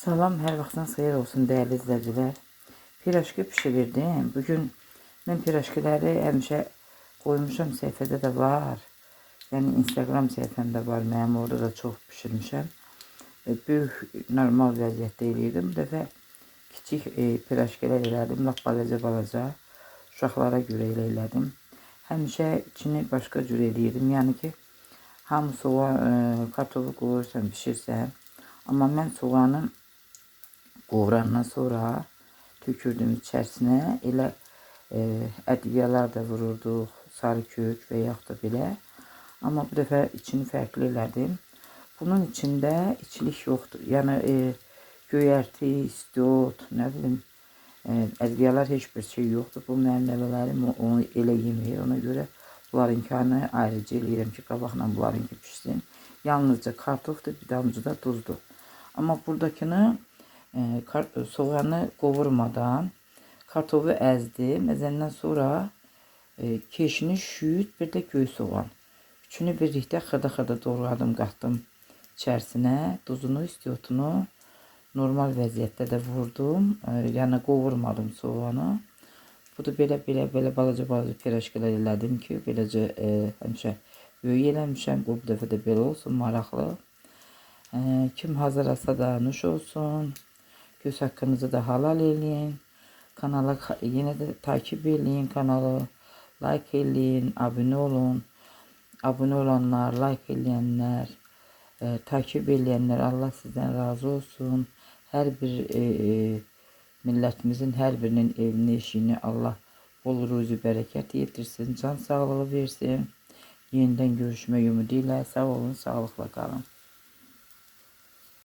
Salam, hər vaxtınız xeyir olsun dəyərli izləyicilər. Piraşki pişirirdim. Bugün mən piraşkiləri həmişə qoymuşam, səhifədə də var. Yəni Instagram səhifəmdə var mənim, orada da çox pişirmişəm. Böyük normal vəziyyətdə eləyirdim. Bu dəfə kiçik piraşkilər elədim, lap balaca balaca. Uşaqlara görə elə elədim. Həmişə içini başqa cür eləyirdim. Yəni ki, hamı soğan, kartofu qoyursan, pişirsən. Amma mən soğanı qovurandan sonra tökürdüm içərisinə. Elə ədviyalar da vururduq, sarı kök və yaxud da belə. Amma bu dəfə içini fərqli elədim. Bunun içində içlik yoxdur. Yəni göyərti, istiot, nə bilim, ədviyalar heç bir şey yoxdur. Bu mənim nəvələrim onu elə yemir. Ona görə bunlarınkını ayrıca eləyirəm ki, qabaqla bunlarınki pişsin. Yalnızca kartofdur, bir damcı da duzdur. Amma buradakını soğanı qovurmadan kartofu əzdim. Əzəndən sonra keşini, şüyüd, bir də göy soğan. Üçünü birlikdə xırda-xırda doğradım, qatdım içərisinə. Duzunu, istiotunu normal vəziyyətdə də vurdum. Yəni qovurmadım soğanı. Bu da belə belə belə balaca balaca piraşkalar elədim ki, beləcə həmişə böyük eləmişəm. Bu dəfə də belə olsun, maraqlı. Kim hazırlasa da nuş olsun. Göz haqqınızı da halal eləyin. Kanala yenə də takip eləyin kanalı. Like eləyin, abunə olun. Abunə olanlar, like eləyənlər, takip eləyənlər Allah sizdən razı olsun. Hər bir millətimizin hər birinin evini, eşiyini Allah bol ruzi bərəkət yetirsin, can sağlığı versin. Yenidən görüşmək ümidi ilə sağ olun, sağlıqla qalın.